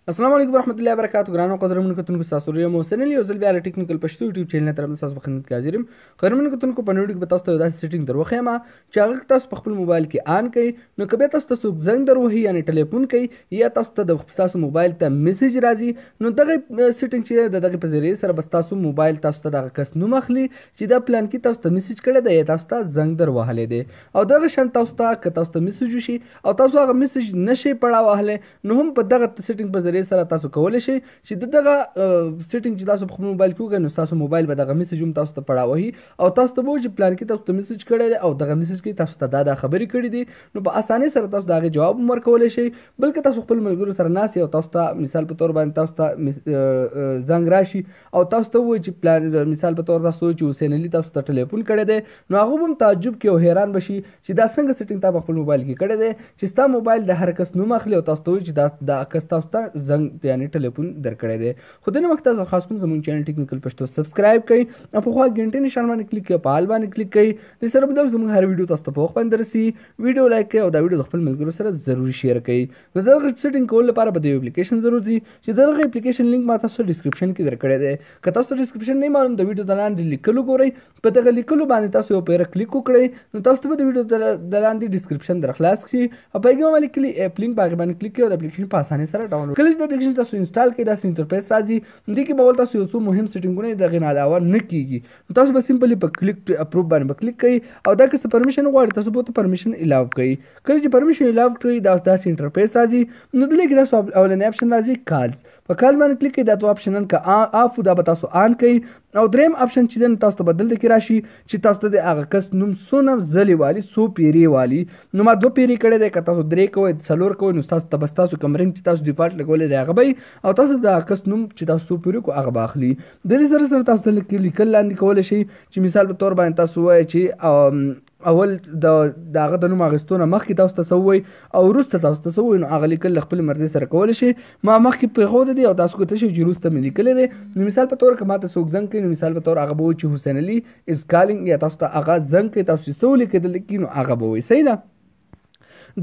السلام علیکم ورحمت الله وبرکاته. ګرانو قدرمنو کتونکو، تاسو یم محسن علي. یو ځل بیا له ټیکنیکل پښتو یوټیوب چینل طرف نه تاسو په خدمت کې حاضر یم. قدرمنو کتونکو، په نوې ویډیو کې به تاسو ته یو داسې سیټینګ در وښیم چې هغه تاسو په خپل موبایل کې آن کړئ، نو که بیا تاسو ته څوک زنګ در وهي یعنې ټلیفون کوي یا تاسو ته د ستاسو موبایل ته میسج راځي، نو دغه سیټینګ چې د دغې په ذریعې سره به ستاسو موبایل تاسو ته دغه کس نوم اخلي چې دا پلان کې تاسو ته میسج کړی دی یا تاسو ته زنګ در وهلی دی. او دغه شان تاسو ته که تاسو ته میسج وشي او تاسو هغه میسج نشئ پړه وهلی، نو هم په دغه سیټینګ په ذریعه سره تاسو کولی شئ چې د دغه سیټینګ چې تاسو په خپل موبایل کې وکړئ، نو ستاسو موبایل به دغه میسج هم تاسو ته پړه وهي او تاسو ته به وایي چې پلان کې تاسو ته میسج کړی دی او دغه میسج کې تاسو ته دا دا خبرې کړې دي، نو په اسانۍ سره تاسو د هغې جواب هم ورکولی شئ. بلکې تاسو خپل ملګرو سره ناست او تاسو ته مثال په تور باندې تاسو ته زنګ راشي او تاسو ته ووایي چې پلان مثال په تور تاسو ته ووایي چې حسین علي تاسو ته ټلیفون کړی دی، نو هغه به هم تعجب کوي او حیران به شي چې دا څنګه سیټینګ تا په خپل موبایل کې کړی دی چې ستا موبایل د هر کس نوم اخلي او تاسو ته وایي چې دا کس تاسو ته زنګ یعنې ټلیفون درکړی دی. خو دنه وخت تاسو خاص کوم زموږ چینل ټیکنیکل پښتو سبسکرایب کړئ او په خوا ګنټې نشان باندې کلیک کړئ، په آل باندې کلیک کړئ، دې سره به زموږ هر ویډیو تاسو ته په وخت باندې رسي. ویډیو لایک کړئ او دا ویډیو د خپل ملګرو سره ضروري شیر کړئ. نو دغه سیټینګ کولو لپاره به د یو اپلیکیشن ضرورت وي چې دغه اپلیکیشن لینک ما تاسو ډیسکرپشن کې درکړی دی. که تاسو ډیسکرپشن نه معلوم، د ویډیو د لاندې لیکلو ګورئ، په دغه لیکلو باندې تاسو یو پیره کلیک وکړئ، نو تاسو ته به د ویډیو د لاندې ډیسکرپشن در خلاص کړي او په هغې باندې لیکلي اپ لینک په هغې باندې کلیک کړئ او د اپلیکیشن په اسانۍ سره ډاونلوډ. کله چې د اپلیکیشن تاسو انسټال کړئ، داسې انټرفیس راځي. دې کې به ول تاسو یو څو مهم سیټینګونه د هغې نه علاوه نه کیږي، نو تاسو به سمپلی په کلیک ټو اپروভ باندې به کلیک کړئ او دا که څه پرمیشن غواړي تاسو به ورته پرمیشن علاوه کړئ. کله چې پرمیشن علاوه کړئ، دا داسې انټرفیس راځي. نو دلته کې تاسو اولنی اپشن راځي کالز، په کال باندې کلیک کړئ. دا دوه اپشنن که آف دا به تاسو آن کړئ او دریم اپشن چې دی نو تاسو ته به دلته کې راشي چې تاسو ته د هغه کس نوم څونه ځلې والي، څو پیرې والي. نو ما دوه پیرې کړی دی، که تاسو درې کوئ څلور کوئ نو ستاسو ته به ستاسو کوم رنګ چې تاسو ډیفالټ لګولی دی هغه به وي او تاسو د هغه کس نوم چې تاسو څو پیرې کو هغه به اخلي. د دې سره سره تاسو ته لیکل لاندې کولی شئ چې مثال په تور باندې تاسو ووایئ چې اول د هغه د نوم اخیستو نه مخکې تاسو ته څه ووایي او وروسته تاسو ته څه ووایي، نو هغه لیکل له خپلې مرضي سره کولی شئ. ما مخکې پرېښودی دی او تاسو کتلی شئ چې وروسته مې لیکلی دی. نو مثال په تور که ما ته څوک زنګ کوي، نو مثال په تور هغه به وایي چې حسین علي از کالینګ، یا تاسو ته هغه زنګ کوي، تاسو چې څه ولیکئ دلته کې نو هغه به وایي. صحیح ده؟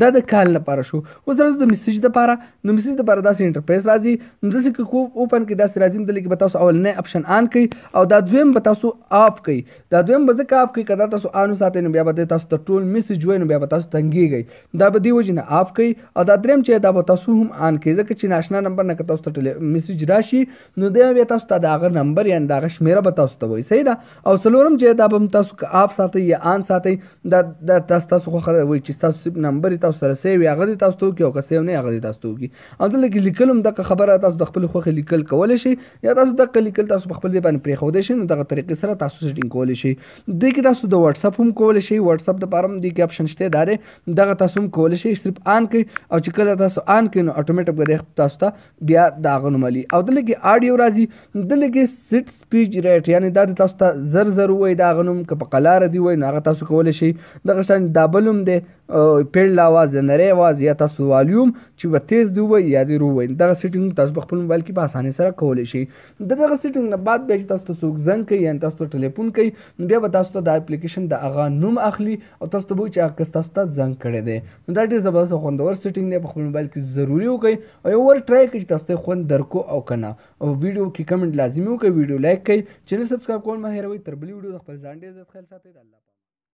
دا د کال لپاره شو. اوس راځو د میسج دپاره. نو میسج دپاره داسې انټرفیس راځي. نو داسې که کو اوپن کې داسې راځي، نو دلته کې به تاسو اولنی اپشن آن کړئ او دا دویم به تاسو آف کړئ. دا دویم به ځکه آف کړئ که دا تاسو آن وساتئ نو بیا به دی تاسو ته ټول میسج وایي، نو بیا به تاسو تنګېږئ، دا به دې وجې نه آف کړئ. او دا دریم چې دا به تاسو هم آن کړئ، ځکه چې ناشنا نمبر نه که تاسو ته میسج راشي نو دی بیا تاسو ته د هغه نمبر یعنې د هغه شمېره به تاسو ته وایي. صحیح ده؟ او څلورم چې دا به هم تاسو که آف ساتئ یا آن ساتئ، دا تاسو خوښه وایي چې ستاسو صرف نمبر یې تاسو سره سیو وي هغه دې تاسو ته وکړي او که سیو نه هغه دې تاسو ته وکړي. او دلته کې لیکل هم دغه خبره تاسو د خپلې خوښې لیکل کولی شئ یا تاسو دغه لیکل تاسو په خپل ځای باندې پرېښودی شئ، نو دغه طریقې سره تاسو سیټینګ کولی شئ. دې کې تاسو د واتساپ هم کولی شئ، واتساپ دپاره هم دې کې اپشن شته، دا دی دغه تاسو هم کولی شئ صرف آن کړئ او چې کله تاسو آن کړئ نو اتوماتیک به دی تاسو ته بیا د هغه نوم الي. او دلته کې آډیو راځي، دلته کې سیټ سپیچ ریټ یعنې دا دې تاسو ته زر زر ووایي د هغه نوم، که په قلاره دې ووایي نو هغه تاسو کولی شئ. دغه شان دا بل هم دی، پیړ اواز، د نری اواز یا تاسو والیوم چې به تیز دی ووایي یا دې رو ووایي، دغه سیټینګ تاسو په خپل موبایل کې په اسانۍ سره کولی شئ. د دغه سیټینګ نه بعد بیا چې تاسو ته څوک زنګ کوي یعنې تاسو ته ټلیفون کوي، نو بیا به تاسو ته دا اپلیکیشن د هغه نوم اخلي او تاسو ته به وایي چې هغه کس تاسو ته زنګ کړی دی. نو دا ډېر زبردست او خوندور سیټینګ دی، په خپل موبایل کې ضروري وکړئ او یو ور ټرای کړئ چې تاسو ته خوند درکو او که نه. او ویډیو کې کمنټ لازمي وکړئ، ویډیو لایک کړئ، چینل سبسکرایب کول مه هېروئ. تر بلې ویډیو د خپل ځان ډېر زیات خیال ساتئ. د الله